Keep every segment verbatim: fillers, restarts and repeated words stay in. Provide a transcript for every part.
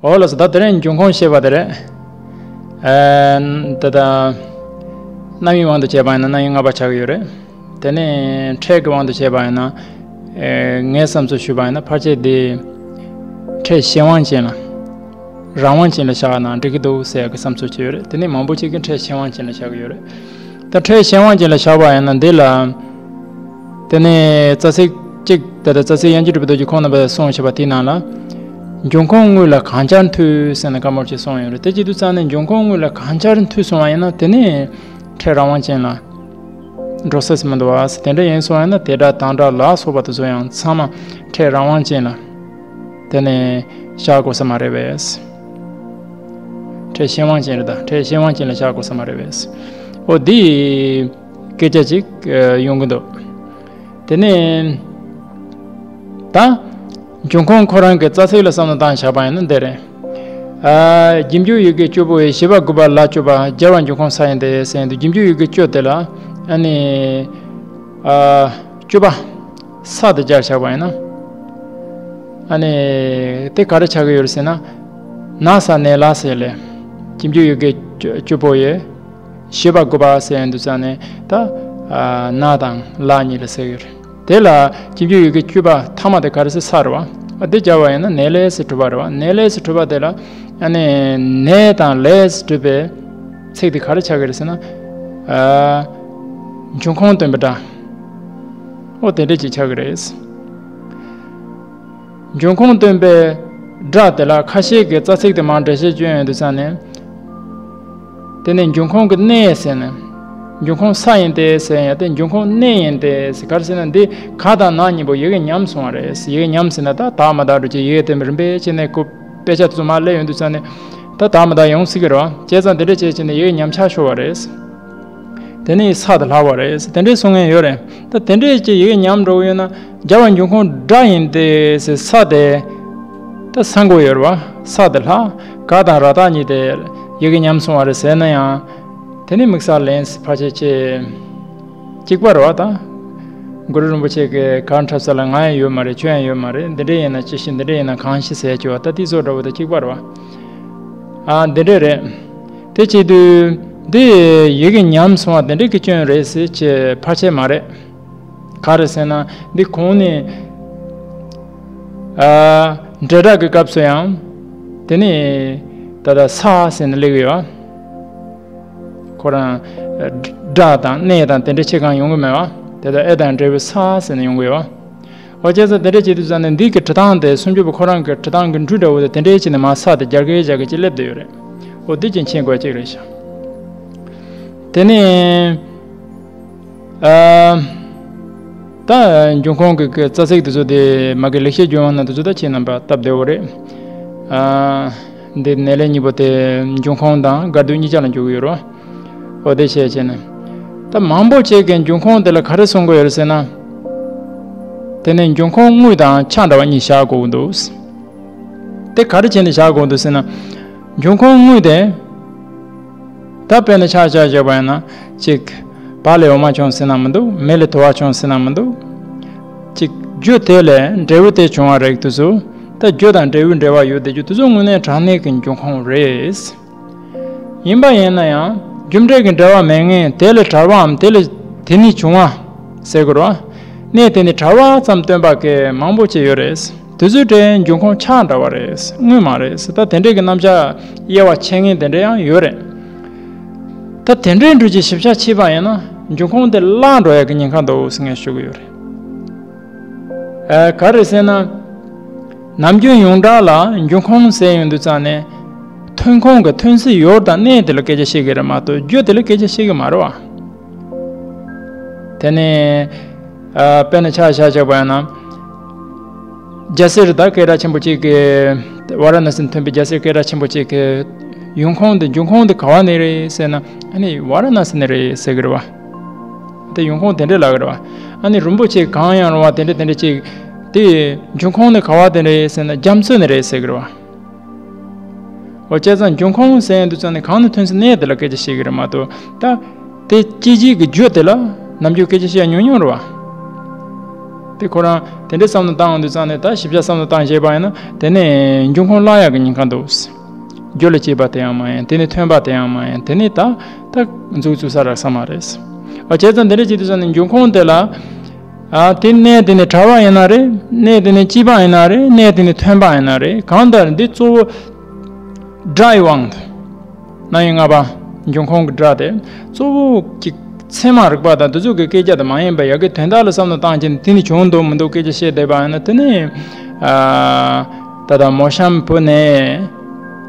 འོ་ལགས་སོ། ད་དེ་རིང་འབྱུང་ཁུངས་བཤད་པ་དེ་རེད། ཨ། ད་ལྟ་རྣམ་དབྱེའི་དབང་དུ་བྱས་པ་ཡིན་ན་རྣམ་དབྱེ་ལྔ་པ་ཆགས་ཀྱི་ཡོད་རེད། དེ་ནས་ཕྲད་ཀྱི་དབང་དུ་བྱས་པ་ཡིན་ན། ཨེ། ངའི་བསམ་ཚུལ་ཞུས་པ་ཡིན་ན་ཕལ་ཆེར་འདི་ཕྲད་གཞན་དབང་ཅན་ལ། རང་དབང་ཅན་ལ་བཞག་ན་འགྲིག་གི་འདུག་ཟེར་ཡག་གི་བསམ་ཚུལ་ཅིག་ཡོད་རེད། དེ་ནས་མང་པོ་ཅིག་གིས་ཕྲད་གཞན་དབང་ཅན་ལ་བཞག་གི་ཡོད་རེད། ད་ཕྲད་གཞན་དབང་ཅན་ལ་བཞག་པ་ཡིན་ན་འདི་ལ། དེ་ནས་རྩ་ཚིག་གཅིག་ད་ལྟ་རྩ་ཚིག་དབྱངས་ཅན་གྲུབ་པའི་རྡོ་རྗེ་ཁོང་རྣམ་པས་གསུངས་བཞག་པ་དེའི་ནང་ལ། འབྱུང་ཁུངས་དངོས་ལ་གང་སྦྱར་མཐུད་ཟེར་ནས་བཀའ་མོལ་ཅིག་གསུངས་ཡོད་རེད། དེ་བྱེད་དུས་ཙང་ནས་འབྱུང་ཁུངས་དངོས་ལ་གང་སྦྱར་མཐུད་སོང་བ་ཡིན་ན་དེ་ནས་ཕྲད་རང་དབང་ཅན་ལ་འགྲོ་ས་ཟིག་མི་འདུག་བ། དེ་འདྲ་ཡིན་སོང་བ་ཡིན་ན་དེ་སྒྲ་དང་སྒྲ་ལ་སོགས་པ་དེ་ཚོ་ཡང་ཚང་མ་ཕྲད་རང་དབང་ཅན་ལ། དེ་ནས་བཞག་དགོས་ས་མ་རེད་པས། ཕྲད་གཞན་དབང་ཅན་རེད་ད། ཕྲད་གཞན་དབང་ཅན་ལ་བཞག་དགོས་ས་མ་རེད་པས། འོ་འདི་སྐད་ཆ་ཅིག་ཡོང་གི་འདུག་དེ་ནས་ད་འབྱུང་ཁུངས་ཁོ་རང་གི་རྩ་ཚིག་ལ་བསམ་བློ་བཏང་བཞག་པ་ཡིན་ན་འདི་རེད། ཨ། རྗེས་འཇུག་ཡི་གེ་བཅུ་པོ་ཡི་བཞི་པ་དགུ་པ་ལ་བཅུ་པ་སྦྱར་བ་འབྱུང་ཁུངས་ས་ཡིན་ཏེ་ཟེར་དུས་རྗེས་འཇུག་ཡི་གེ་བཅུ་དེ་ལ་ཨ་ནི། ཨ། བཅུ་པ། ས་དེ་སྦྱར་བཞག་པ་ཡིན་ན། ཨ་ནི། དེ་ག་རེ་ཆགས་ཀྱི་ཡོད་རེད་ཟེར་ན། ན་ས་ནས་ལ་ཟེར་ལས། རྗེས་འཇུག་ཡི་གེ་བཅུ་བཅུ་པོ་ཡི། བཞི་པ་དགུ་པ་ཟེར་ཡོང་དུས་ཙང་ནས་ད། ཨ། ན་དང་ལ་གཉིས་ལ་ཟེར་གྱི་ཡོད་རེད། དེ་ལ་རྗེས་འཇུག་ཡི་གེ་བཅུ་པ་ཐ་མ་དེ་ག་རེ་ཟེར་ས་རེད་བ། ཨ། དེ་སྦྱར་བ་ཡིན་ན་ནས་ལས་ཟེར་གྲུབ་པ་རེད་བ། ནས་ལས་ཟེར་གྲུབ་པ་དེ་ལ། ཨ་ནི། ནས་དང་ལས་ཟེར་གྲུབ་པའི་ཚིག་དེ་ག་རེ་ཆགས་ཀྱི་རེད་ཟེར་ན། ཨ། འབྱུང་ཁུངས་སྟོན་པའི་སྒྲ། འོ་དེ་འདྲ་ཅིག་ཆགས་ཀྱི་རེད། འབྱུང་ཁུངས་སྟོན་པའི་སྒྲ་དེ་ལ་ཁ་ཤས་ཀྱིས་རྩ་ཚིག་དེ་མར་འགྲེལ་བཤད་བསྐྱོན་ཡོང་དུས་ཙང་ནས། དེ་ནས་འབྱུང་ཁུངས་ཀྱི་གནས་ཟེར་ནས། འབྱུང་ཁུངས་ས་ཡིན་ཏེ་ཟེར་ཡང་དེ་འབྱུང་ཁུངས་གནས་ཡིན་ཏེ་ཟེར། ག་རེ་ཟེར་ན་འདི་ག་དང་ན་གཉིས་པོ་ཡི་གེ་ཉམས་སོང་བ་རེད། ཡི་གེ་ཉམས་ཟེར་ན་ད་དག་མ་དག་འགྲོ་ཅིག་ཡི་གེ་སྟོན་པའི་རིམ་པས་བྱས་ནས་ཁོ་དཔེ་ཆ་དེ་ཚོ་མར་སླེབས་ཡོང་དུས་ཙང་ནས། ད་དག་མ་དག་ཡོང་སྲིད་ཀྱི་རེད་བ། བྱས་ཙང་དེ་འདྲ་བྱས་བྱས་ནས་ཡི་གེ་ཉམས་ཆག་ཤོར་བ་རེད། དེ་ནས་ས་དེ་ལྷག་པ་རེད། དེ་འདྲའི་གསུང་མཁན་ཡོད་རེད། ད་དེ་འདྲས་ཀྱི་ཡི་གེ་ཉམས་འགྲོ་གི་ཡོད་ན་སྦྱར་བ་འབྱུང་ཁུངས་སྒྲ་ཡིན་ཏེ་ཟེར་ས་དེ། ད་ས་མགོ་ཡོད་རེད་བ། ས་དེ་ལྷག་ག་དང་ར་བཏགས་གཉིས་དེ་ཡི་གེ་ཉམས་སོང་བ་རེད་ཟེར་ན་ཡང་། དེ་ནི་དམིགས་བསལ་ལན་ཕལ་ཆེར་ཆེ། གཅིག་པ་རེད་བ་ད། གུ་རུ་རིན་པོ་ཆེ་གི་གར་འཁྲབ་ས་ལ་ང་ཡང་ཡོད་མ་རེད། ཁྱོད་ཡང་ཡོད་མ་རེད། འདི་འདྲས་ཡིན་ན་ཅི་ཞིག་འདི་འདྲས་ཡིན་ན་གང་ཞིག་ཟེར་གྱི་བ། ད་དེ་ཚོ་འདྲ་བོ་ད་གཅིག་པ་རེད་བ། ཨ། འདི་འདྲས་རེད། དེ་བྱེད་དུས་འདི་ཡི་གེ་ཉམས་སོང་བ་དེ་འདྲས་ཀྱི་སྐྱོན་རེད་ཟེར་གྱི་ཕལ་ཆེར་མ་རེད། ག་རེ་ཟེར་ན་འདི་གོང་ནས། ཨ། འབྲེལ་སྒྲ་གི་སྐབས་སུ་ཡང་། དེ་ནས་ད་ལྟ་ས་ཟེར་ནས་སླེབས་ཡོད། ཁོ་རང་སྒྲ་དང་གནས་དང་དེ་འདྲ་ཕྱེད་ཀ་ཡོང་གི་མེད་བ། དེ་ལྟར་ཨེ་དང་འབྲས་བུ་ས་ཟེར་ནས་ཡོང་གི་ཡོད། འོ་བྱས་ཙང་དེ་འདྲ་བྱེད་དུས་ཙང་ནས་འདི་གི་འབྲི་སྟངས་དེ་སུམ་ཅུ་པ་ཁོ་རང་གི་འབྲི་སྟངས་ཀྱི་འབྲུ་འདྲ་བོ་དེ་དེ་འདྲའི་བྱས་ནས་མར་ས་དེ་རྒྱག་གི་རྒྱག་གི་ཅིག་སླེབས་བསྡད་ཡོད་རེད། འོ་འདི་ཅིག་མཁྱེན་དགོས་ཅིག་རེད་ཤག་དེ་ནས། ཨ། ད་འབྱུང་ཁུངས་ཀྱི་ཀྱི་རྩ་ཚིག་དེ་ཚོ་དེ་མ་གི་ལེགས་བཤད་ལྗོན་དབང་ནང་དེ་ཚོ་ད་ཁྱེད་རྣམ་པ་སྟབས་བདེ་བོ་རེད། ཨ། འདི་ནས་ལས་གཉིས་པོ་དེ་འབྱུང་ཁུངས་དང་འགལ་འདུ་གཉིས་ཆ་ལ་འཇུག་གི་ཡོད་རེད། འོ་དེ་བྱས་བྱས་ནས། ད་མང་པོ་ཅིག་གིས་འབྱུང་ཁུངས་དེ་ལ་ག་རེ་གསུང་གི་ཡོད་རེད་ཟེར་ན། དེ་ནས་འབྱུང་ཁུངས་དངོས་དང་ཆ་འདྲ་བ་གཉིས་བཞག་དགོས་ཀྱི་འདུག་དེ་ག་རེ་བྱས་ནས་བཞག་དགོས་འདུག་ཟེར་ན། འབྱུང་ཁུངས་དངོས་དེ། ད་དཔེར་ན་ཆ་བཞག་བཞག་པ་ཡིན་ན། གཅིག་བ་ལས་འོ་མ་བྱུང་ཟེར་ན་མི་འདུག་མེ་ལས་དུ་བ་བྱུང་ཟེར་ན་མི་འདུག་གཅིག་རྒྱུ་དེ་ལས་འབྲས་བུ་དེ་བྱུང་བ་རེད་དུས་སུ། ད་རྒྱུ་དང་འབྲས་བུའི་འབྲེལ་བ་ཡོད་དེ་རྒྱུ་དེ་ཚོ་དངོས་གནས་དྲང་གནས་ཀྱི་འབྱུང་ཁུངས་རེད། ཡིན་པ་ཡིན་ན་ཡང་རྒྱུ་འབྲས་ཀྱི་འབྲེལ་བ་མེད་མཁན་དེ་ལས་བྲལ་བའམ་དེ་ལས་དེ་ནི་བྱུང་བ་ཟེར་དགོས་རེད་བ། གནས་དེ་ནི་བྲལ་བ་ཙམ་སྟོན་པ་གི་མང་པོ་ཅིག་ཡོད་རེད། དེ་ཚོའི་གྲས་འབྱུང་ཁུངས་ཆ་འདྲ་བ་རེད། དངོས་མ་རེད། ད་དེ་འདྲས་ཀྱི་རྣམ་གཞག་དབྱེ་བ་ཕྱེ་མཁན་དེ་འདྲས་ཡང་ཡོད་རེད། ད་དེ་འདྲས་འགྲོ་ཅིག་ཞིབ་ཆ་ཕྱེས་པ་ཡིན་ན་འབྱུང་ཁུངས་དེ་བརླག་འགྲོ་ཡག་གི་ཉེན་ཁ་འདུག་ཟེར་ངས་ཞུ་གི་ཡོད་རེད། ཨ། ག་རེ་ཟེར་ན། ནམ་རྒྱུན་ཡོངས་གྲགས་ལ་འབྱུང་ཁུངས་ཟེར་ཡོང་དུས་ཙང་ནས། ཐོན་ཁུངས་ཀྱི་ཐོན་སའི་ཡུལ་དང་གནས་དེ་ལ་སྐད་ཆ་བཤད་ཀྱི་རེད་མ་གཏོགས་རྒྱུ་དེ་ལ་སྐད་ཆ་བཤད་ཀྱི་མ་རེད་བ། དེ་ནས། ཨ། དཔེར་ན་ཆ་བཞག་བཞག་པ་ཡིན་ན། རྒྱལ་སྲས་རི་དྭགས་སྐད་གྲགས་ཆེན་པོ་གཅིག་གི། ཝཱ་ར་ཎ་སི་ནས་ཐོན་པའི་རྒྱལ་སྲས་སྐད་གྲགས་ཆེན་པོ་གཅིག་གི། ཡོང་ཁུངས་དེ་འབྱུང་ཁུངས་དེ་ག་བ་ནས་རེད་ཟེར་ན། ཨ་ནི་ཝཱ་ར་ཎ་སི་ནས་རེད་ཟེར་གི་རེད་བ། དེ་ཡོང་ཁུངས་དེ་འདྲས་ལབ་ཀྱི་རེད་བ། ཨ་ནི་རིན་པོ་ཆེ་གང་ཡང་རུང་བ་དེ་འདྲས་དེ་འདྲས་ཅིག་དེ་འབྱུང་ཁུངས་ནི་ག་བ་དེ་འདྲས་ཟེར་ན་རྒྱ་མཚོ་ནས་རེད་ཟེར་གྱི་རེད་བ། འོ་བྱས་ཙང་འབྱུང་ཁུངས་ཟེར་ཡོང་དུས་ཙང་ནི་གང་ནས་ཐོན་ཟེར་གནས་དེ་ལ་སྐད་ཆ་བཤད་ཀྱི་རེད་མ་གཏོགས་ད། དེ་སྐྱེད་བྱེད་ཀྱི་རྒྱུ་དེ་ལ་ནམ་རྒྱུན་སྐད་ཆ་བཤད་ཉུང་ཉུང་རེད་བ། དེ་ཁོ་རང་དེ་འདྲའི་བསམ་བློ་བཏང་འོང་དུས་ཙང་ནས། ད་ཞིབ་ཆ་བསམ་བློ་བཏང་བྱས་པ་ཡིན་ན། དེ་ནས་འབྱུང་ཁུངས་བརླག་ཡག་གི་ཉེན་ཁ་འདུག་རྒྱུ་ལ་སྐྱེས་པ་དེ་ཡང་མ་ཡིན། དེ་ནས་ཐོན་པ་དེ་ཡང་མ་ཡིན། དེ་ནས་ད་ད་མཛུབ་བཙུགས་ས་རག་ས་མ་རེད། ཨ། བྱས་ཙང་དེ་འདྲ་བྱེད་དུས་ཙང་ནས་འབྱུང་ཁུངས་དེ་ལ། ཨ། དེ་གནས་དེ་ནས་བྲལ་བ་ཡིན་ན་རེད། གནས་དེ་ནས་སྐྱེས་པ་ཡིན་ན་རེད། གནས་དེ་ནས་ཐོན་པ་ཡིན་ན་རེད། གང་ལྟར་འདི་གཙོ་བོ་སྒྲ་ཡི་དབང་དུ། རྣམ་དབྱེ་ལྔ་པ། འབྱུང་ཁུངས་ཀྱི་སྒྲ་དེ་གཙོ་བོ་གཅིག་ཚད་མ་རིག་པ་དང་དེ་ཚོ་གི་སྐད་ཆ་དེ་མ་ཡིན་པ། ཡ་གི་དོན་དག་ལ་བསམ་བློ་བཏང་བྱས་ནས་དེ་ནི་བྱུང་འདུག་མི་འདུག་སྐད་ཆ་བཤད་བསྡད་པ་ཡིན་ན། དེ་ནི། ཨ། ད་ལྟ་མོ་གཤམ་བུ་ནས་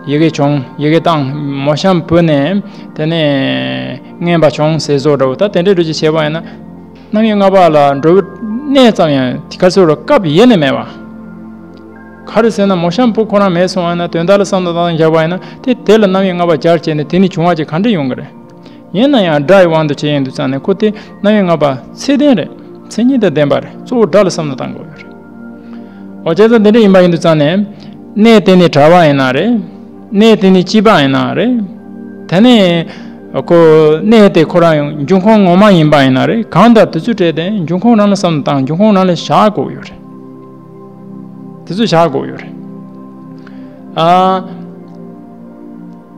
ཡི་གེ་བྱུང་། ཡི་གེ་བཏང་། མོ་གཤམ་བུ་ནས་དེ་ནས་རྔན་པ་བྱུང་ཟེར་བཟོ་འདྲ་བོ། ད་དེ་འདྲའི་འགྲོ་ཅིག་བྱས་པ་ཡིན་ན། རྣམ་དབྱེ་ལྔ་པ་ལ་འགྲོ་བའི་གནས་ཙམ་ཡང་དེ་ག་ཚོད་རུ་སྐབས་ཡེ་ནས་མེད་པ། ག་རེ་ཟེར་ན། མོ་གཤམ་བུ་ཁོ་རང་མེད་སོང་བ་ཡིན་ན། དོན་དག་ལ་བསམ་བློ་བཏང་བཞག་པ་ཡིན་ན། དེ་དེ་ལ་རྣམ་དབྱེ་ལྔ་པ་སྦྱར་བྱས་ནས་དེ་ནི་བྱུང་བ་ཅིག་ག་འདྲ་ཡོང་གི་རེད། ཡིན་ན་ཡང་སྒྲ་ཡི་དབང་དུ་བྱས་ཡིན་དུས་ཙང་ནས། ཁོ་དེ་རྣམ་དབྱེ་ལྔ་པ་ཚད་ལྡན་རེད། མཚན་ཉིད་དང་ལྡན་པ་རེད། གཙོ་བོ་སྒྲ་ལ་བསམ་བློ་བཏང་དགོས་ཡོད་རེད། འོ། བྱས་ཙང་དེ་འདྲ་ཡིན་པ་ཡིན་དུས་ཙང་ནས། གནས་དེ་ནི་བྲལ་བ་ཡིན་ན་རེད། གནས་དེ་ནི་སྐྱེས་པ་ཡིན་ན་རེད། དེ་ནས་ཁོ་གནས་དེ་ཁོ་རང་འབྱུང་ཁུངས་ངོ་མ་ཡིན་པ་ཡིན་ན་རེད། གང་ལྟར་དེ་ཚོའི་གྲས་དེ་འབྱུང་ཁུངས་རང་ལ་བསམ་བློ་བཏང་། འབྱུང་ཁུངས་རང་ལ་བཞག་དགོས་ཡོད་རེད། དེ་ཚོ་བཞག་དགོས་ཡོད་རེད། ཨ།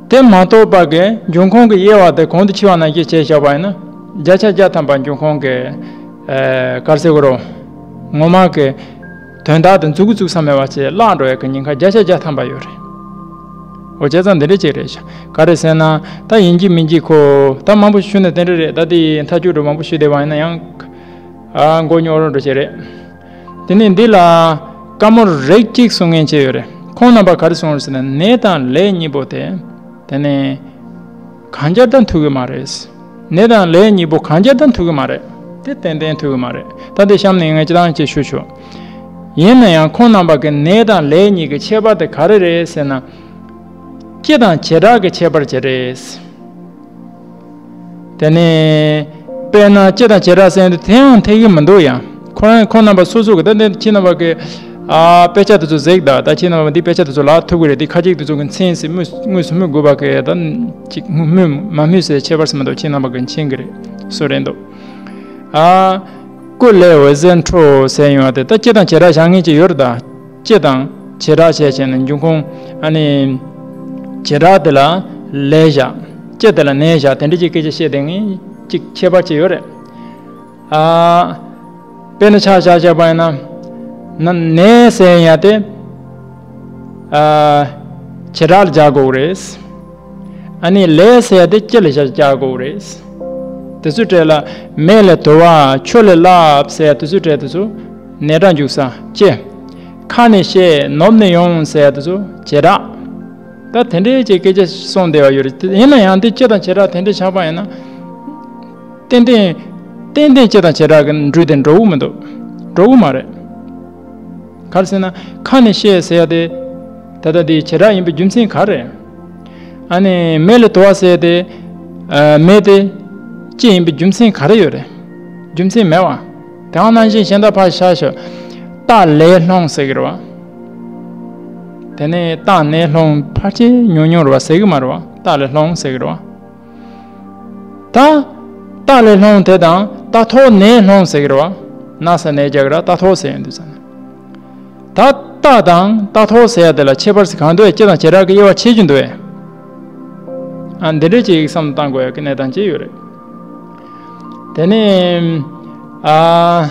དེ་མ་གཏོགས་པ་གི་འབྱུང་ཁུངས་ཀྱི་དབྱེ་བ་དེ་གོང་དུ་ཕྱེ་བ་ནང་བཞིན་བྱས་བཞག་པ་ཡིན་ན། བརྒྱ་ཆ་བརྒྱ་ཐམ་པ་འབྱུང་ཁུངས་ཀྱི། ཨ། ག་རེ་ཟེར་དགོས་རེད། ངོ་མ་གི་དོན་དག་དེ་མཛུབ་གུ་བཙུགས་ས་མེད་པ་བྱས་བརླག་འགྲོ་ཡག་གི་ཉེན་ཁ་བརྒྱ་ཆ་བརྒྱ་ཐམ་པ་ཡོད་རེད། འོ། བྱས་ཙང་འདི་འདྲ་ཅིག་རེད་ཤག་ག་རེ་ཟེར་ན། ད་ཡིན་གཅིག་མིན་གཅིག་ཁོ། ད་མང་པོ་ཞུས་ན་དེ་འདྲ་རེད། ད་དེ་མཐའ་མཇུག་འགྲོ་མང་པོ་ཞུས་བསྡད་པ་ཡིན་ན་ཡང་། ཨ། མགོ་རྙོག་རོ་འགྲོ་བྱེད་རེད། དེ་ནས་འདི་ལ་བཀའ་མོལ་རིགས་གཅིག་གསུང་མཁན་ཅིག་ཡོད་རེད། ཁོང་རྣམ་པ་ག་རེ་གསུངས་རེད་ཟེར་ན། ནས་དང་ལས་གཉིས་པོ་དེ། དེ་ནས་གང་རྒྱལ་དང་མཐུན་གྱི་མ་རེད། ནས་དང་ལས་གཉིས་པོ་གང་རྒྱལ་དང་མཐུན་གྱི་མ་རེད། དེ་ཏན་ཏན་མཐུན་གྱི་མ་རེད། ད་དེ་གཤམ་ནས་ངས་སྤྱིར་བཏང་ཅིག་ཞུ་ཆོག་ཡིན་ན་ཡང་ཁོང་རྣམ་པ་གི་ནས་དང་ལས་གཉིས་ཀྱི་ཁྱད་པར་དེ་ག་རེ་རེད་ཟེར་ན། སྤྱི་དང་བྱེ་བྲག་གི་ཁྱད་པར་ཅིག་རེད། དེ་ནས་དཔེར་ན་སྤྱི་དང་བྱེ་བྲག་ཟེར་དུས་དེའང་འཐད་ཀྱི་མི་འདུག་ཡ། ཁོ་རང་ཁོ་རྣམ་པ་སོ་སོ་གི། ད་འདི་ཁྱེད་རྣམ་པ་གི། ཨ། དཔེ་ཆ་དེ་ཚོ་གཟིགས་དང་། ད་ཁྱེད་རྣམ་པ་འདི་དཔེ་ཆ་དེ་ཚོ་ལག་ཐུག་གི་རེད། འདི་ཁ་ཅིག་དེ་ཚོ་གི་མཚན་ཟེར། དངོས་དངོས་སུ་སྨོས་དགོས་པ་གི། ད་ཅིག་སྨོས་མ་སྨོས་ཟེར་ཁྱད་པར་ཟེར་མ་གཏོགས་ཁྱེད་རྣམ་པ་གི་མཁྱེན་གི་རེད། སུ་རེད་འདུག་ཨ། སྐུ་ལས་འོད་ཟེར་འཕྲོ་ཟེར་ཡོང་བ་དེ། ད་སྤྱི་དང་བྱེ་བྲག་བཞག་མཁན་ཅིག་ཡོད་རེད་ད། སྤྱི་དང་བྱེ་བྲག་བྱས་བྱས་ནས་འབྱུང་ཁུངས། ཨ་ནི་བྱེ་བྲག་དེ་ལ་ལས་བཞག་སྤྱི་དེ་ལ་ནས་བཞག་དེ་འདྲ་ཅིག་སྐད་ཆ་བཤད་བསྡད་མཁན་ཅིག་ཁྱད་པར་ཅིག་ཡོད་རེད། ཨ། དཔེར་ན་ཆ་བཞག་བཞག་པ་ཡིན་ན། ན་ནས་ཟེར་ཡ་དེ། ཨ། བྱེ་བྲག་ལ་སྦྱར་དགོས་རེད། ཨ་ནི་ལས་ཟེར་ཡ་དེ་སྤྱི་ལ་སྦྱར་དགོས་རེད། དེ་ཚོའི་གྲས་ལ། མེ་ལས་དུ་བ། ཆུ་ལས་རླབས་ཟེར་ཡ་དེ་ཚོའི་གྲས་དེ་ཚོ་ནས་སྒྲ་འཇུག་ས་སྤྱི། ཁ་ནས་བཤད། ནུབ་ནས་ཡོང་ཟེར་ཡ་དེ་ཚོ་བྱེ་བྲག་ད་དེ་འདྲའི་ཅིག་སྐད་ཆ་གསུངས་བསྡད་པ་ཡོད་རེད། ཡིན་ན་ཡང་དེ་སྤྱི་དང་བྱེ་བྲག་དེ་འདྲ་ཆགས་པ་ཡིན་ན། ཏན་ཏན་ཏན་ཏན་སྤྱི་དང་བྱེ་བྲག་གི་འགྲོས་དེ་འགྲོ་གི་མི་འདུག་འགྲོ་གི་མ་རེད། ག་རེ་ཟེར་ན། ཁ་ནས་བཤད་ཟེར་ཡ་དེ། ད་ལྟ་དེ་བྱེ་བྲག་ཡིན་པའི་རྒྱུ་མཚན་ག་རེ། ཨ་ནི་མེ་ལས་དུ་བ་ཟེར་ཡ་དེ། ཨ། མེ་དེ་སྤྱི་ཡིན་པའི་རྒྱུ་མཚན་ག་རེ་ཡོད་རེད། རྒྱུ་མཚན་མེད་པ། དེ་ནང་བཞིན་གཞན་དག་ཕར་བཞག་ཤོག་རྟ་ལས་ལྷུང་ཟེར་གི་རེད་བ། དེ་ནས་རྟ་ནས་ལྷུང་ཕལ་ཆེར་ཉུང་ཉུང་རེད་བ། ཟེར་གི་མ་རེད་བ། རྟ་ལས་ལྷུང་ཟེར་གི་རེད་བ། ད། རྟ་ལས་ལྷུང་དེ་དང་རྟ་ཐོག་ནས་ལྷུང་ཟེར་གི་རེད་བ། ན་ས་ནས་རྒྱག་གི་ར། རྟ་ཐོག་ཟེར་ཡོང་དུས་ཙང་ནས། ད་རྟ་དང་རྟ་ཐོག་ཟེར་ཡ་དེ་ལ་ཁྱད་པར་ཟེར་གང་འདུག་ཨེ། སྤྱི་དང་བྱེ་བྲག་གི་དབྱེ་བ་ཕྱེ་རྒྱུ་འདུག་ཨེ། ཨ། འདི་འདྲའི་ཅིག་བསམ་བློ་བཏང་དགོས་ཡ་གི་གནས་སྟངས་ཅིག་ཡོད་རེད། དེ་ནས། ཨ།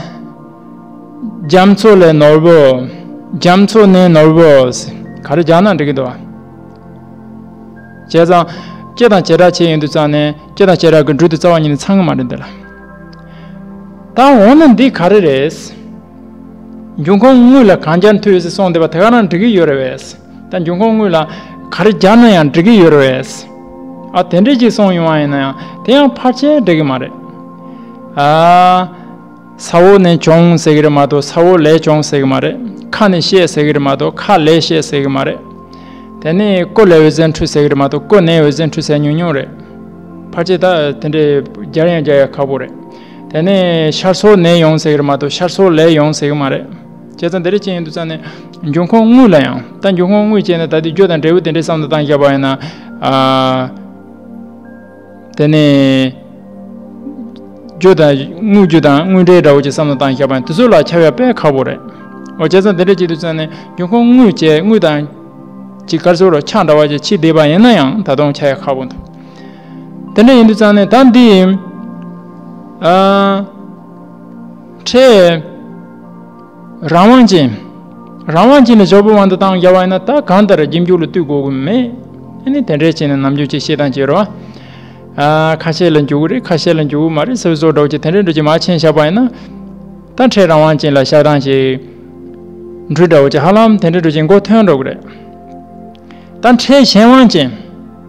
རྒྱ་མཚོ་ལས་ནོར་བུ། རྒྱ་མཚོ་ནས་ནོར་བུ། ག་རེ་སྦྱར་ན་འགྲིག་གི་འདུག་ཨ། བྱས་ཙང་། སྤྱི་དང་བྱེ་བྲག་ཕྱེ་ཡོང་དུས་ཙང་ནས་སྤྱི་དང་བྱེ་བྲག་གི་འགྲོས་དེ་རྩ་བ་ཉིད་ནས་ཚང་གི་མ་རེད་འདི་ལ། ད་འོ་ན་འདི་ག་རེ་རེད། འབྱུང་ཁུངས་དངོས་ལ་གང་རྒྱལ་མཐུན་ཟེར་གསུངས་བསྡད་པ་དེ་ག་རང་འགྲིག་གི་ཡོད་རེད་པས། ད་འབྱུང་ཁུངས་དངོས་ལ་ག་རེ་སྦྱར་ན་ཡང་འགྲིག་གི་ཡོད་རེད་པས། ཨ། དེ་འདྲས་ཅིག་གསུངས་ཡོང་བ་ཡིན་ན་ཡང་དེ་ཡང་ཕལ་ཆེར་འགྲིག་གི་མ་རེད། ཨ། ས་འོག་ནས་བྱུང་ཟེར་གི་རེད་མ་གཏོགས་ས་འོག་ལས་བྱུང་ཟེར་གི་མ་རེད། ཁ་ནས་བཤད་ཟེར་གི་རེད་མ་གཏོགས་ཁ་ལས་བཤད་ཟེར་གི་མ་རེད། དེ་ནས་སྐུ་ལས་འོད་ཟེར་འཕྲོས་ཟེར་གི་རེད་མ་གཏོགས་སྐུ་ནས་འོད་ཟེར་འཕྲོས་ཟེར་ཉུང་ཉུང་རེད། ཕལ་ཆེར་ད་དེ་འདྲའི་སྦྱར་ཡང་སྦྱར་ཡ་ཁག་པོ་རེད། དེ་ནས་ཤར་སོགས་ནས་ཡོང་ཟེར་གི་རེད་མ་གཏོགས་ཤར་སོགས་ལས་ཡོང་ཟེར་གི་མ་རེད། བྱས་ཙང་དེ་འདྲ་ཅིག་ཡིན་དུས་ཙང་ནས་འབྱུང་ཁུངས་དངོས་ལ་ཡང་། ད་འབྱུང་ཁུངས་དངོས་བྱས་ནས་ད་དེ་རྒྱུ་དང་འབྲས་བུ་དེ་འདྲའི་བསམ་བློ་བཏང་བཞག་པ་ཡིན་ན། ཨ། དེ་ནས། རྒྱུ་དང་དངོས་རྒྱུ་དང་དངོས་འབྲེལ་འདྲ་བོ་ཅིག་བསམ་བློ་བཏང་བཞག་པ་ཡིན། དེ་ཚོ་ལ་ཁྱབ་ཡ་དཔེ་ཁག་པོ་རེད། འོ་བྱས་ཙང་དེ་འདྲ་བྱེད་དུས་ཙང་ནས་འབྱུང་ཁུངས་དངོས་བྱས་དངོས་དང་ཅིག་ག་རེ་ཟེར་རོ། ཆ་འདྲ་བ་ཅིག་ཕྱེ་བསྡད་པ་ཡིན་ན་ཡང་ད་དུང་ཁྱབ་ཡ་ཁག་པོ་འདུག་དེ་འདྲ་ཡིན་དུས་ཙང་ནས་ད་འདི་ཨ་ཕྲད་རང་དབང་ཅན། རང་དབང་ཅན་ལ་བཞག་པའི་དབང་དུ་བཏང་བཞག་པ་ཡིན་ན་ད་གང་ལྟར་རྒྱུ་འབྱོར་ལ་ལྟོས་དགོས་ཀྱི་མེད། ཨ་ནི་དེ་འདྲའི་བྱས་ནས་ནམ་རྒྱུན་ཅིག་བཤད་སྟངས་བྱེད་རོགས། ཨ། ཁ་ཤས་ལ་འཇུག་གི་རེད། ཁ་ཤས་ལ་འཇུག་གི་མ་རེད་ཟེར་བཟོ་འདྲ་བོ་ཅིག་དེ་འདྲའི་འདྲ་ཅིག་མར་ཕྱིན་བཞག་པ་ཡིན་ན། ད་ཕྲད་རང་དབང་ཅན་ལ་བཞག་སྟངས་ཅིག་འགྲོས་འདྲ་བོ་ཅིག་ཧ་ལམ་དེ་འདྲའི་འདྲ་ཅིག་མགོ་ཐོན་འགྲོ་གི་རེད། ད་ཕྲད་གཞན་དབང་ཅན།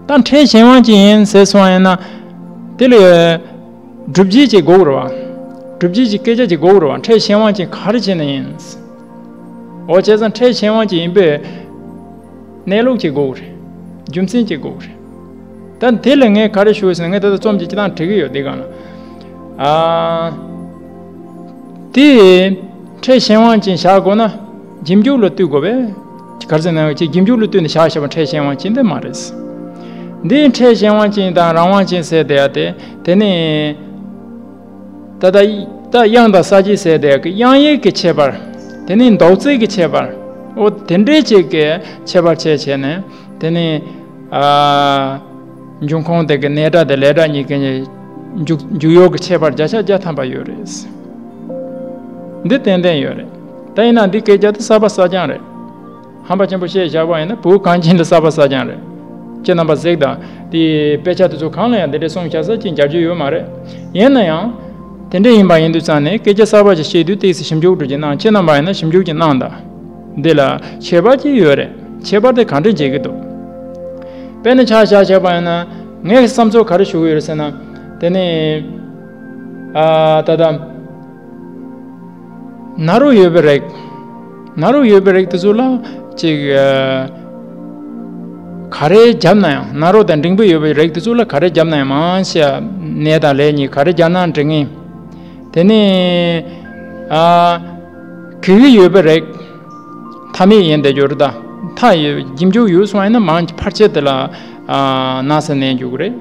ད་ཕྲད་གཞན་དབང་ཅན་ཡིན་ཟེར་སོང་བ་ཡིན་ན། དེ་ལ་སྒྲུབ་བྱེད་ཅིག་དགོས་ཀྱི་རེད་བ། སྒྲུབ་བྱེད་ཀྱི་སྐད་ཆ་ཅིག་དགོས་ཀྱི་རེད་བ། ཕྲད་གཞན་དབང་ཅན་ག་རེ་བྱས་ན་ཡིན། འོ་བྱས་ཙང་ཕྲད་གཞན་དབང་ཅན་ཡིན་པའི་གནས་ལུགས་ཅིག་དགོས་ཀྱི་རེད། རྒྱུ་མཚན་ཅིག་དགོས་ཀྱི་རེད། ད་དེ་ལ་ངས་ག་རེ་ཞུ་ཟེར་ན། ངས་ད་ལྟ་རྩོམ་གྱི་སྤྱི་བཏང་བྲིས་ཀྱི་ཡོད་འདི་སྒང་ལ། ཨ། དེ་ཕྲད་གཞན་དབང་ཅན་བཞག་དགོས་ན་རྒྱུ་འབྱོར་ལ་ལྟོས་དགོས་པས། ག་རེ་ཟེར་ན་ཅིག་རྒྱུ་འབྱོར་ལ་ལྟོས་ནས་བཞག་བཞག་པ་ཕྲད་གཞན་དབང་ཅན་དེ་མ་རེད། འདི་ཕྲད་གཞན་དབང་ཅན་དང་རང་དབང་ཅན་ཟེར་བསྡད་ཡ་དེ། དེ་ནི་ད་ལྟ་ད་དབྱངས་དང་ས་བཅད་ཟེར་བསྡད་ཡ་གི་དབྱངས་ཡིག་གི་ཁྱད་པར། དེ་ནི་འདོགས་ཚིག་གི་ཁྱད་པར། འོ་དེ་འདྲའི་ཅིག་གི་ཁྱད་པར་ཕྱེ་བྱས་ནས། དེ་ནི་ཨ། འབྱུང་ཁུངས་དེ་གི་གནས་སྒྲ་དེ་ལས་སྒྲ་གཉིས་ཀའི་འཇུག་འཇུག་ཡུལ་གྱི་ཁྱད་པར་བརྒྱ་ཆ་བརྒྱ་ཐམ་པ་ཡོད་རེད། འདི་ཏན་ཏན་ཡོད་རེད། ད་ཡིན་ན་འདི་སྐད་ཆ་དེ་གསར་པ་གསར་རྐྱང་རེད། ཧམ་པ་ཆེན་པོ་བཤད་བཞག་པ་ཡིན་ན་བོད་གངས་ཅན་དུ་གསར་པ་གསར་རྐྱང་རེད། ཁྱེད་རྣམ་པ་གཟིགས་དང་། དེའི་དཔེ་ཆ་དེ་ཚོ་གང་ལ་ཡང་འདི་འདྲའི་གསུང་བྱ་ས་ཅིག་མཇལ་རྒྱུ་ཡོད་མ་རེད། ཡིན་ན་ཡང་། དེ་འདྲ་ཡིན་པ་ཡིན་དུས་ཙང་ནས་སྐད་ཆ་གསར་པ་ཅིག་བཤད་དུས་ཏོག་ཙམ་ཞིབ་འཇུག་འགྲོ་གི་གནང་། ཁྱེད་རྣམ་པ་ཡིན་ན་ཞིབ་འཇུག་ཅིག་གནང་དང་། འདི་ལ་ཁྱད་པར་ཅིག་ཡོད་རེད། ཁྱད་པར་དེ་གང་འདྲ་འབྱེད་ཀྱི་འདུག་དཔེར་ན་ཆ་བཞག་བྱས་པ་ཡིན་ན། ངས་བསམ་ཚུལ་ག་རེ་ཞུ་གི་ཡོད་རེད་ཟེར་ན། དེ་ནི། ཨ། ད་ལྟ་ནཱ་རོ་ཡོད་པའི་རིགས། ནཱ་རོ་ཡོད་པའི་རིགས་དེ་ཚོ་ལ་ཅིག་ཨ། ག་རེ་བརྒྱབ་ན་ཡང་། ནཱ་རོ་དང་འབྲིང་པོ་ཡོད་པའི་རིགས་དེ་ཚོ་ལ་ག་རེ་བརྒྱབ་ན་ཡང་མང་ཆེ་བ་ནས་དང་ལས་གཉིས་ག་རེ་བརྒྱབ་ན་འགྲིག་ངེས། དེ་ནས་ཨ། གི་གུ་ཡོད་པའི་རིགས། མཐའ་མེད་ཡིན་བསྡད་རྒྱུ་རེད་ད། མཐའ་ཡོད། རྒྱུ་འབྱོར་ཡོད་སོང་ཡིན་ན་མང་ཕལ་ཆེར་དེ་ལ་ཨ། ན་ས་གནས་འཇུག་གི་རེད།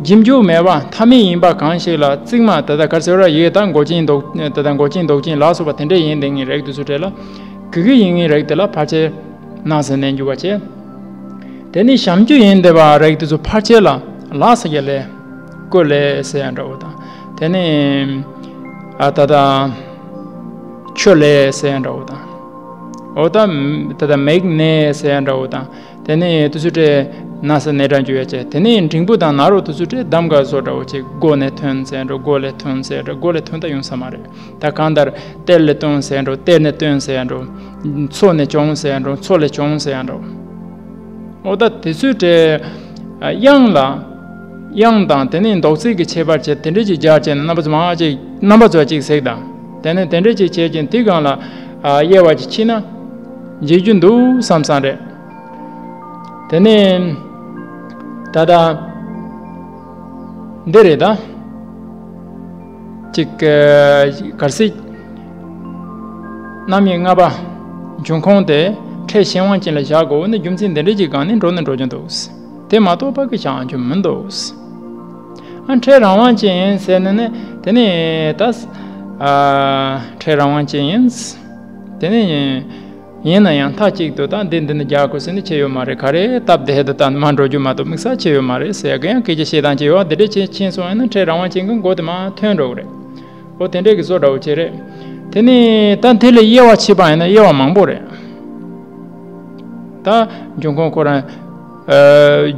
རྒྱུ་འབྱོར་མེད་པ་མཐའ་མེད་ཡིན་པ་གང་ཞིག་ལ་རྩིག་མ་ད་ལྟ་ག་རེ་ཟེར་ར་ཡོད་ད། མགོ་ཅན་འདོགས་ད་ལྟ་མགོ་ཅན་འདོགས་ཅན་ལ་སོགས་པ་དེ་འདྲ་ཡིན་བསྡད་ངེས་རིགས་དེ་ཚོ་གྲས་ལ། གི་གུ་ཡིན་ངེས་རིགས་དེ་ལ་ཕལ་ཆེར་ན་ས་གནས་འཇུག་པ་བྱས། དེ་ནི་ཞབས་ཀྱུ་ཡིན་བསྡད་པ་རིགས་དེ་ཚོ་ཕལ་ཆེར་ལ་ལ་ས་ཡ་ལས། ཀོ་ལས་ཟེར་ཡ་འདྲ་བོ་དང་། དེ་ནི་ཨ། ད་ལྟ་ཆུ་ལས་ཟེར་ཡ་འདྲ་བོ་དང་། འོ་ད་ད་ལྟ་མིག་ནས་ཟེར་ཡ་འདྲ་བོ་དང་། དེ་ནས་དུས་ཚོད་སྤྲད་ན་ས་གནས་གྲངས་བརྗོད་ཡ་བྱས། དེ་ནས་འབྲིང་པོ་དང་ནཱ་རོ་དུས་ཚོད་སྤྲད་གདམ་ག་བཟོ་འདྲ་བོ་བྱས། སྒོ་ནས་ཐོན་ཟེར་འགྲོ། སྒོ་ལས་ཐོན་ཟེར་འགྲོ། སྒོ་ལས་ཐོན་ད་ཡོང་ས་མ་རེད། ད་གང་ལྟར་གཏེར་ལས་བཏོན་ཟེར་འགྲོ། གཏེར་ནས་བཏོན་ཟེར་འགྲོ། མཚོ་ནས་བྱུང་ཟེར་འགྲོ། མཚོ་ལས་བྱུང་ཟེར་འགྲོ། འོ་ད་དུས་ཚོད་སྤྲད་དབྱངས་ལ། དབྱངས་དང་དེ་ནས་འདོགས་ཚིག་གི་ཁྱད་པར་བྱས་དེ་འདྲ་ཅིག་སྦྱར་བྱས་ནས་རྣམ་པ་ཚོ་མང་ཅིག་རྣམ་པ་ཚོ་ཅིག་གཟིགས་དང་། དེ་ནས་དེ་འདྲ་ཅིག་བྱས་ཀྱིན་དེ་སྒང་ལ་ཨ། དབྱེ་བ་ཅིག་ཕྱེ་ན་འཇིགས་རྒྱུ་འདུག་བསམ་བསམ་རེད། དེ་ནས་ད་ལྟ་འདི་རེད་ད། ཅིག་གལ་སྲིད་རྣམ་དབྱེ་ལྔ་པ་འབྱུང་ཁུངས་དེ་ཕྲད་གཞན་དབང་ཅན་ལ་བཞག་དགོས་ན་རྒྱུ་མཚན་འདི་འདྲ་ཅིག་སྒང་ནས་འགྲོ་ནས་འགྲོ་རྒྱུ་འདུག་དེ་མ་གཏོགས་པ་གི་བྱང་རྒྱུ་མི་འདུག་ཨ། ཕྲད་རང་དབང་ཅན་ཡིན་ཟེར་ནས་ནི་དེ་ནི་ད། ཨ། ཕྲད་རང་དབང་ཅན་ཡིན། དེ་ནི་ཡིན་ན་ཡང་མཐའ་གཅིག་ཏུ་ད་འདི་འདི་ནི་རྒྱག་དགོས་ཟེར་ནི་ཆེ་ཡོད་མ་རེད། ག་རེ་སྟབས་བདེ་དུ་ད་མ་འགྲོ་རྒྱུ་མ་གཏོགས་དམིགས་བསལ་ཆེ་ཡོད་མ་རེད་ཟེར་གི་ཡང་སྐད་ཆ་བཤད་སྟངས་ཆེ་ཡོད། འདི་འདྲ་ཆེ་ཆེན་སོང་ཡིན་ན་ཕྲད་རང་དབང་ཅན་གི་མགོ་དེ་མ་ཐོན་འགྲོ་གི་རེད། འོ་དེ་འདྲས་ཀྱི་བཟོ་འདྲ་བོ་བྱས་རེད། དེ་ནས་ད་དེ་ལ་དབྱེ་བ་ཕྱེ་བ་ཡིན་ན་དབྱེ་བ་མང་པོ་རེད། ད་འབྱུང་ཁུངས་ཁོ་རང་། ཨ།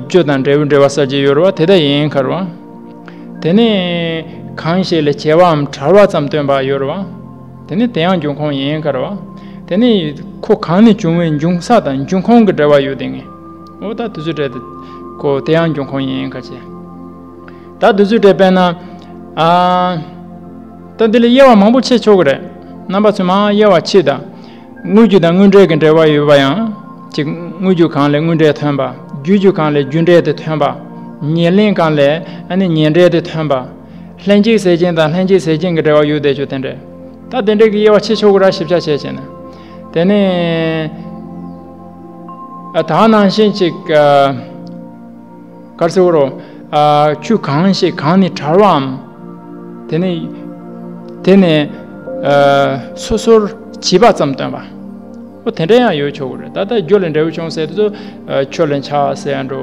རྒྱུ་དང་འབྲས་བུ་འབྲེལ་བ་གསར་བརྗེ་ཡོད་རེད་བ། དེ་ལྟ་ཡིན་ཁར་བ། དེ་ནས་གང་ཞིག་ལ་བྱེད་པའམ་བྲལ་བ་ཙམ་སྟོན་པ་ཡོད་རེད་བ། དེ་ནས་དེ་ཡང་འབྱུང་ཁུངས་ཡིན་ཁར་བ། དེ་ནས་ཁོ་གང་ནས་བྱུང་བའི་འབྱུང་ས་དང་འབྱུང་ཁུངས་ཀྱི་འབྲེལ་བ་ཡོད་དེ་ངེས། འོ་ད་དུས་ཚོད་སྤྲད་དེ་ཁོ་དེ་ཡང་འབྱུང་ཁུངས་ཡིན་ཁ་ཆེ། ད་དུས་ཚོད་སྤྲད་པས་ན། ཨ། ད་འདི་ལ་དབྱེ་བ་མང་པོ་ཕྱེ་ཆོག་གི་རེད། རྣམ་པ་ཚོས་མར་དབྱེ་བ་ཕྱེ་དང་། དངོས་རྒྱུ་དང་དངོས་འབྲེལ་གྱི་འབྲེལ་བ་ཡོད་པ་ཡང་། གཅིག་དངོས་རྒྱུ་གང་ལས་དངོས་འབྲེལ་ཐོན་པ། བརྗོད་རྒྱུ་གང་ལས་རྒྱུ་འབྲས་དེ་ཐོན་པ། ཉེར་ལེན་གང་ལས་ཨ་ནི་ཉེར་འབྲེལ་དེ་ཐོན་པ། ལྷན་ཅིག་ཟེར་ཅན་དང་ལྷན་ཅིག་ཟེར་ཅན་གྱི་འབྲེལ་བ་ཡོད་བསྡད་ཆོག་དེ་འདྲས། ད་དེ་འདྲས་ཀྱི་དབྱེ་བ་ཕྱེ་ཆོག་གི་ར་ཞིབ་ཆ་བྱས་བྱས་ན། དེ་ནས་ཨ་ད་ནང་བཞིན་ཅིག་ཨ། ག་རེ་ཟེར་དགོས་རེད། ཨ། ཆུ་གང་ཞིག་གང་ནས་བྲལ་བའམ། དེ་ནས་དེ་ནས་ཨ་སོ་སོར་བྱིས་པ་ཙམ་སྟོན་པ། ཨོ་དེ་འདྲ་ཡང་ཡོད་ཆོག་གི་རེད། ད་ལྟ་རྒྱུ་ལ་འབྲས་བུ་བྱུང་ཟེར་དུས་ཚོ་ཨ་ཆུ་ལ་འཆའ་ཟེར་ཡ་འགྲོ།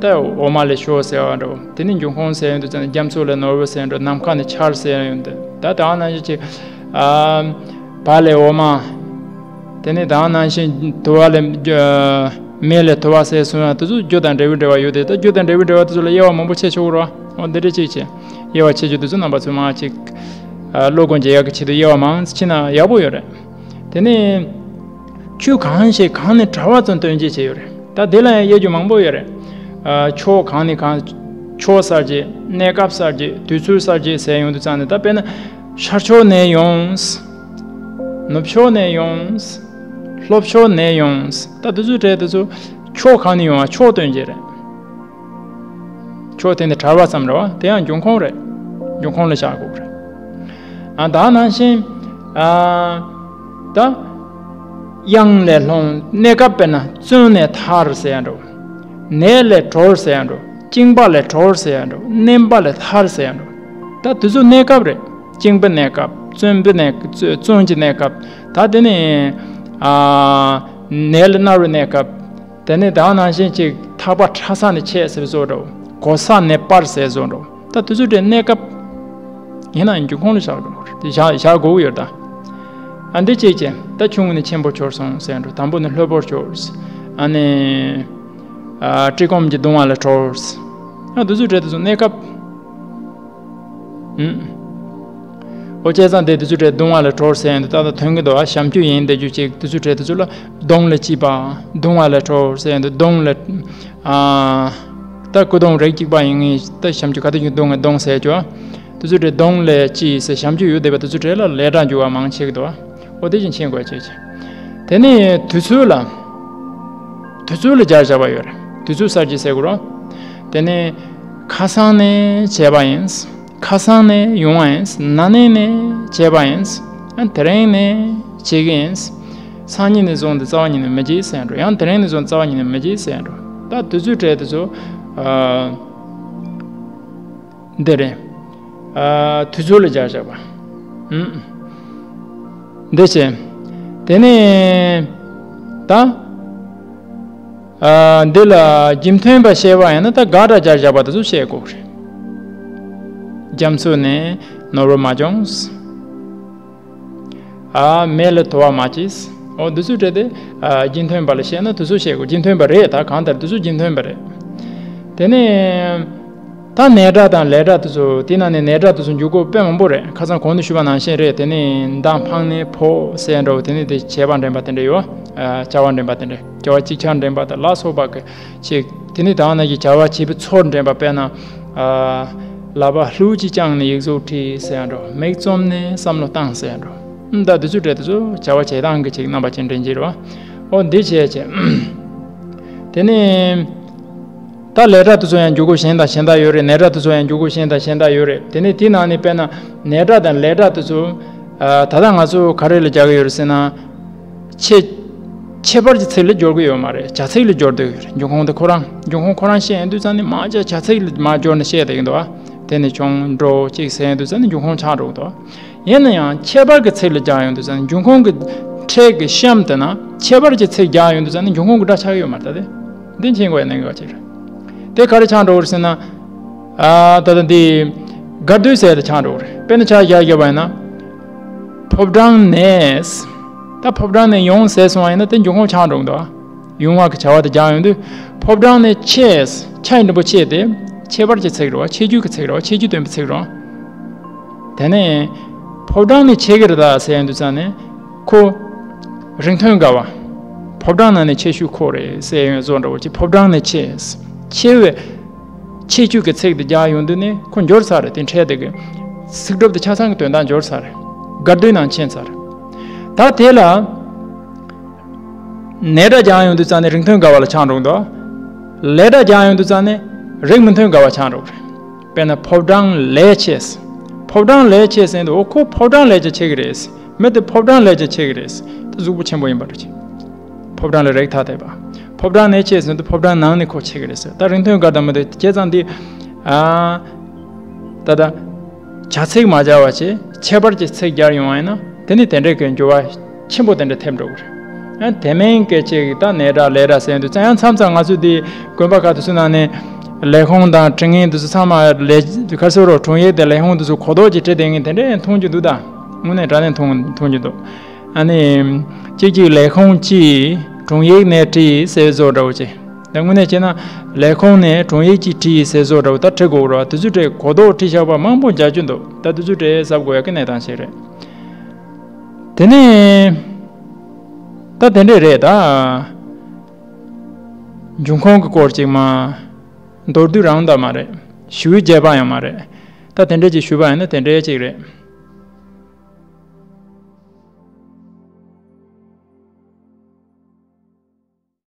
ད་འོ་མ་ལ་ཞོ་ཟེར་བ་འགྲོ། དེ་ནས་འབྱུང་ཁུངས་ཟེར་ཡོང་དུས་ཙམ་རྒྱ་མཚོ་ལ་ནོར་བུ་ཟེར་ཡ་འགྲོ། ནམ་མཁའ་ནས་ཆར་ཟེར་ཡ་ཡོང་དུས། ད་དེ་ནང་བཞིན་གྱི་ཨ་བ་ལས་འོ་མ། དེ་ནས་དེ་ནང་བཞིན་དུ་བ་ལས་ཨ་མེ་ལས་དུ་བ་ཟེར་སོང་ཡ་དེ་ཚོ་རྒྱུ་དང་འབྲས་བུའི་འབྲེལ་བ་ཡོད་དེ། ད་རྒྱུ་དང་འབྲས་བུའི་འབྲེལ་བ་དེ་ཚོ་ལ་དབྱེ་བ་མང་པོ་ཕྱེ་ཆོག་གི་རེད་བ། འོ་འདི་འདྲ་གཅིག་བྱས། དབྱེ་བ་ཕྱེ་རྒྱུ་དེ་ཚོ་རྣམ་པ་ཚོས་མང་ཅིག་ཨ་བློ་སྒོ་འབྱེད་ཡག་གི་ཆེད་དུ་དབྱེ་བ་མང་ཙམ་ཕྱེ་ན་ཡག་པོ་ཡོད་རེད། དེ་ནས་ཆོས་གང་ཞིག་གང་ནས་གྲགས་པ་ཙམ་སྟོན་བྱེད་བྱས་ཡོད་རེད། ད་དེ་ལ་ཡང་དབྱེ་རྒྱུ་མང་པོ་ཡོད་རེད། ཨ་ཕྱོགས་གང་ནས་གང་། ཕྱོགས་གསར་བརྗེ། གནས་སྐབས་གསར་བརྗེ། དུས་ཚོད་གསར་བརྗེ་ཟེར་ཡོང་དུས་ཙང་ནས། ད་དཔེར་ན་ཤར་ཕྱོགས་ནས་ཡོང་། ནུབ་ཕྱོགས་ནས་ཡོང་། ལྷོ་ཕྱོགས་ནས་ཡོང་། ད་དེ་ཚོའི་གྲས་དེ་ཚོ་ཕྱོགས་གང་ནས་ཡོང་བ་ཕྱོགས་སྟོན་བྱེད་རེད། ཕྱོགས་དེ་ནི་གྲགས་པ་ཙམ་རེད་བ། དེ་ཡང་འབྱུང་ཁུངས་རེད། འབྱུང་ཁུངས་ལ་བཞག་དགོས་རེད། ཨ་ད་ནང་བཞིན་ཨ་ད་དབྱངས་ལས་ལྷུང་། གནས་སྐབས་དཔེར་ན་བཙོན་ནས་ཐར་ཟེར་ཡ་འགྲོ། ནད་ལས་གྲོལ་ཟེར་ཡ་འགྲོ། བཅིངས་པ་ལས་གྲོལ་ཟེར་ཡ་འགྲོ། མནན་པ་ལས་ཐར་ཟེར་ཡ་འགྲོ། ད་དེ་ཚོ་གནས་སྐབས་རེད། བཅིངས་པའི་གནས་སྐབས། བཙོན་པའི་གནས། བཙོན་གྱི་གནས་སྐབས། ད་དེ་ནས་ཨ་ནད་ལས་མནར་བའི་གནས་སྐབས། དེ་ནས་ད་ནང་བཞིན་ཅིག་ཐག་པ་ཁྲ་ས་ནས་ཆད་ཟེར་བཟོ་འགྲོ། གོ་ས་ནས་སྤར་ཟེར་བཟོ་འགྲོ། ད་དེ་ཚོ་དེ་གནས་སྐབས་ཡིན་ན་འབྱུང་ཁུངས་ལ་བཞག་འགྲོ། དེ་བཞག་བཞག་དགོས་ཀྱི་ཡོད་ད། ཨ་འདི་གཅིག་བྱས། ད་ཆུང་ངུ་ནས་ཆེན་པོར་གྱུར་སོང་ཟེར་འགྲོ། དང་པོ་ནས་ལྷོད་པོར་གྱུར། ཨ་ནི་ཨ་བཀྲེས་སྐོམ་གྱིས་གདུང་བ་ལས་གྲོལ། ཨ་དེ་ཚོ་གྲས་དེ་ཚོ་གནས་སྐབས། ཨུམ། ཨོ་བྱས་ཙང་དེ་དེ་ཚོ་གྲས་གདུང་བ་ལས་གྲོལ་ཟེར་ཡོང་དུས། ད་ལྟ་ཐོན་གྱི་འདུག་ཨ། ཞབས་ཀྱུ་ཡིན་བསྡད་རྒྱུ་ཅིག་དེ་ཚོ་གྲས་དེ་ཚོ་ལ་གདུང་ལས་སྐྱིད་པ། གདུང་བ་ལས་གྲོལ་ཟེར་ཡོང་དུས། གདུང་ལས་ཨ་ད་སྐུ་གདུང་རིགས་གཅིག་པ་ཡིན་ངེས། ད་ཞབས་ཀྱུ་ག་དུས་ཀྱང་གདུང་ངེས་གདུང་ཟེར་རྒྱུ། དེ་ཚོ་གྲས་གདུང་ལས་སྐྱིད་ཟེར། ཞབས་ཀྱུ་ཡོད་བསྡད་པ་དེ་ཚོ་གྲས་ལ་ལས་སྒྲ་འགྱུར་བ་མང་ཆེ་གི་འདུག་ཨ། ཨོ་དེ་བཞིན་ཤེས་དགོས་ཅེས་བྱས། དེ་ནས་དུས་ཚོད་ལ། དུས་ཚོད་ལ་སྦྱར་བཞག་པ་ཡོད་རེད། དུས་ཚོད་གསར་བརྗེ་ཟེར་དགོས་རེད། དེ་ནས་ཁ་སང་ནས་བྱས་པ་ཡིན། ཁ་སང་ནས་ཡོང་བ་ཡིན། ན་ནིང་ནས་བྱས་པ་ཡིན། ཨ་དེ་རིང་ནས་བྱེད་ཀྱི་ཡིན། སང་ཉིན་ནས་བཟུང་སྟེ་རྩ་བ་ཉིད་ནས་མི་བྱེད་ཟེར་འགྲོ། ཡང་དེ་རིང་ནས་བཟུང་རྩ་བ་ཉིད་ནས་མི་བྱེད་ཟེར་འགྲོ། ད་དུས་ཚོད་གྲས་དེ་ཚོ་ཨ། འདི་རེད། ཨ་དུས་ཚོད་ལ་སྦྱར་བཞག་པ། ཨུམ། འདི་བྱས། དེ་ནས་ད་ཨ་འདི་ལ་རྒྱུ་མཐུན་པ་བཤད་པ་ཡིན་ན། ད་དགག་སྒྲ་སྦྱར་བཞག་པ་དེ་ཚོ་བཤད་དགོས་རེད། རྒྱ་མཚོ་ནས་ནོར་བུ་མ་བྱུང་། ཨ་མེ་ལ་དུ་བ་མ་སྐྱེས། ཨོ་འདི་ཚོའི་གྲས་དེ་ཨ་རྒྱུ་མཐུན་པ་ལ་བཤད་ན་དེ་ཚོ་བཤད་དགོས། རྒྱུ་མཐུན་པ་རེད། ད་གང་ལྟར་དེ་ཚོ་རྒྱུ་མཐུན་པ་རེད། དེ་ནས་ད་ནས་སྒྲ་དང་ལས་སྒྲ་དེ་ཚོ། དེ་ནང་ནས་ནས་སྒྲ་དེ་ཚོ་འཇུག་སྒོ་དཔེ་མང་པོ་རེད། ཁ་སང་གོང་དུ་ཞུས་པ་ནང་བཞིན་རེད། དེ་ནས་མདའ་འཕངས་ནས་ཕོག་ཟེར་འདྲ་བོ། དེ་ནས་དེ་བྱེད་པ་འདྲེན་པ་དེ་འདྲ་ཡོད། ཨ་བྱ་བ་འདྲེན་པ་དེ་འདྲ། བྱ་བ་ཅིག་ཆར་འདྲེན་པ་དང་ལ་སོགས་པ་གི་ཅིག་དེ་ནས་ད་ནང་གི་བྱ་བ་བྱེད་པའི་ཚོར་འདྲེན་པ། དཔེར་ན་ཨ་ལག་པ་ལྷུག་ཅིག་བརྐྱངས་ནས་ཡིག་གཟུགས་བྲིས་ཟེར་འདྲ་བོ། མིག་བཙུམས་ནས་བསམ་བློ་བཏང་ཟེར་འདྲ་བོ། ད་དེ་ཚོའི་གྲས་དེ་ཚོ་བྱ་བ་བྱེད་སྟངས་ཀྱི་ཅིག་རྣམ་པ་ཅན་འདྲེན་བྱེད་རེད་བ། ཨོ་འདི་བྱས་བྱས། དེ་ནས་ད་ལས་སྒྲ་དེ་ཚོ་ཡང་འཇུག་སྒོ་གཞན་དང་གཞན་དག་ཡོད་རེད། ནས་སྒྲ་དེ་ཚོ་ཡང་འཇུག་སྒོ་གཞན་དང་གཞན་དག་ཡོད་རེད། དེ་ནས་དེའི་ནང་ནས་དཔེར་ན་ནས་སྒྲ་དང་ལས་སྒྲ་དེ་ཚོ་ཨ་ད་ལྟ་ང་ཚོ་ག་རེ་ལ་སྦྱར་གྱི་ཡོད་རེད་ཟེར་ན། ཁྱད་ཁྱད་པར་གྱི་ཚིག་ལ་སྦྱོར་གྱི་ཡོད་མ་རེད། བྱ་ཚིག་ལ་སྦྱོར་བསྡད་ཡོད་རེད། འབྱུང་ཁུངས་དེ་ཁོ་རང་། འབྱུང་ཁུངས་ཁོ་རང་བཤད་ཡོང་དུས་ཙང་ནས་མ་བྱ་བྱ་ཚིག་ལ་མ་སྦྱོར་ནས་བཤད་བསྡད་ཀྱི་འདུག་ཨ། དེ་ནས་བྱུང་འགྲོ་ཅིག་ཟེར་ཡོང་དུས་ཙང་ནས་འབྱུང་ཁུངས་ཆགས་འགྲོ་གི་འདུག་ཨ། ཡིན་ན་ཡང་ཁྱད་པར་གྱི་ཚིག་ལ་སྦྱར་ཡོང་དུས་ཙང་ནས། འབྱུང་ཁུངས་ཀྱི་ཕྲད་ཀྱི་གཤམ་དེ་ན་ཁྱད་པར་གྱི་ཚིག་སྦྱར་ཡོང་དུས་ཙང་ནས་འབྱུང་ཁུངས་ཀྱི་སྒྲ་ཆགས་ཀྱི་ཡོད་མ་རེད། ད་དེ་འདི་མཁྱེན་དགོས་ཡ་གནད་འགག་ཅིག་རེད། དེ་ག་རེ་ཆགས་འགྲོ་གི་རེད་ཟེར་ན། ཨ་ད་ལྟ་འདི་དགའ་སྡུག་ཟེར་དེ་ཆགས་འགྲོ་གི་རེད། དཔེར་ན་ཆ་བཞག་བརྒྱབ་པ་ཡིན་ན། ཕོ་བྲང་ནས། ད་ཕོ་བྲང་ནས་ཡོང་ཟེར་སོང་བ་ཡིན་ན་དེ་འབྱུང་ཁུངས་ཆགས་འགྲོ་གི་འདུག་ཨ། ཡོང་བ་གི་བྱ་བ་དེ་སྦྱར་ཡོང་དུས། ཕོ་བྲང་ནས་ཆད། ཆ་ཡི་འགྲེང་བུ་ཆད་དེ་ཁྱད་པར་གྱི་ཚིག་རེད་བ། ཁྱད་ཆོས་ཀྱི་ཚིག་རེད་བ། ཁྱད་ཆོས་སྟོན་པའི་ཚིག་རེད་བ། དེ་ནས་ཕོ་བྲང་ནས་ཆད་ཀྱི་རེད་ད་ཟེར་ཡོང་དུས་ཙང་ནས། ཁོ་རིང་ཐུང་འགལ་བ། ཕོ་བྲང་ནང་ནས་ཆད་ཤོས་ཁོ་རེད་ཟེར་ཡོང་བཟོ་འདྲ་བོ་ཅིག་ཕོ་བྲང་ནས་ཆད། ཆད་པའི་ཁྱད་ཆོས་ཀྱི་ཚིག་དེ་སྦྱར་ཡོང་དུས་ནས་ཁོ་འབྱོར་ཚར་རེད། དེ་འཕྲལ་དེ་གི་ཚིག་གྲུབ་དེ་ཆ་ཚང་གི་དོན་དག་འབྱོར་ཚར་རེད། དགའ་སྡུག་ནང་ཕྱིན་ཚར། ད་དེ་ལ་ནས་སྒྲ་སྦྱར་ཡོང་དུས་ཙང་ནས་རིང་ཐུང་འགལ་བ་ལ་ཆགས་འགྲོ་གི་འདུག་ལས་སྒྲ་སྦྱར་ཡོང་དུས་ཙང་ནས་རིང་མི་ཐུང་འགལ་བ་ཆགས་འགྲོ་གི་རེད། དཔེར་ན་ཕོ་བྲང་ལས་ཆད། ཕོ་བྲང་ལས་ཆད་ཟེར་དུས། འོ་ཁོ་ཕོ་བྲང་ལས་ཀྱང་ཆད་ཀྱི་རེད། མི་དེ་ཕོ་བྲང་ལས་ཀྱང་ཆད་ཀྱི་རེད། ད་གཟུགས་པོ་ཆེན་པོ་ཡིན་པ་འདྲ་ཅིག་ཕོ་བྲང་ལ་རེག་ཐག་ཐེག་པ། ཕོ་བྲང་ནས་ཆད་ཟེར་དུས་ཕོ་བྲང་ནང་ནས་ཁོ་ཆད་ཀྱི་རེད་ཟེར། ད་རིང་ཐུང་འགལ་དང་མི་འདུག་བྱས་ཙང་འདི། ཨ་ད་ད། བྱ་ཚིག་མ་སྦྱར་བ་བྱས་ཁྱད་པར་གྱི་ཚིག་སྦྱར་ཡོང་བ་ཡིན་ན་དེ་ནི་དེ་འདྲའི་གི་འགྱུར་བ་ཆེན་པོ་དེ་འདྲ་ཐེབས་འགྲོ་གི་རེད། ཨ་དེ་མིན་སྐད་ཅིག་ད་ནས་སྒྲ་ལས་སྒྲ་ཟེར་དུས་ཙང་ཡང་མཚམས་མཚམས་ང་ཚོས་འདི་དགོན་པ་ཁག་དེ་ཚོའི་ནང་ནས་ལས་ཁུངས་དང་དྲི་ངན་དེ་ཚོ་ཚང་མ་ལས་ཁ་སོ་རོ་དྲུང་ཡིག་དེ་ལས་ཁུངས་དེ་ཚོ་གོ་རྟོགས་ཀྱིས་བྲིས་བསྡད་མཁན་དེ་འདྲ་ཡང་མཐོང་རྒྱུ་འདུག་ད་དངོས་གནས་དྲང་གནས་མཐོང་མཐོང་རྒྱུ་འདུག་ཨ་ནི། གཅིག་གཅིག་ལས་ཁུངས་ཀྱིས་དྲུང་ཡིག་ནས་བྲིས་ཟེར་བཟོ་འདྲ་བོ་ཅིག་ད་དངོས་གནས་བྱས་ན་ལས་ཁུངས་ནས་དྲུང་ཡིག་ཅིག་བྲིས་ཟེར་བཟོ་འདྲ་བོ་ད་བྲི་དགོས་རེད་བ། དེ་ཚོའི་གྲས་གོ་རྟོགས་བྲིས་བཞག་པ་མང་པོ་མཇལ་རྒྱུ་འདུག་ད་དེ་ཚོའི་གྲས་གཟབ་དགོས་ཡ་གི་གནས་སྟངས་ཤིག་རེད། དེ་ནས་ད་དེ་འདྲས་རེད་ད། འབྱུང་ཁུངས་ཀྱི་སྐོར་ཅིག་མ་མདོར་བསྡུས་རང་ད་མ་རེད། ཞུ་བའི་རྒྱས་པ་ཡང་མ་རེད། ད་དེ་འདྲས་ཅིག་ཞུས་པ་ཡིན་ན་དེ་འདྲས་ཅིག་རེད།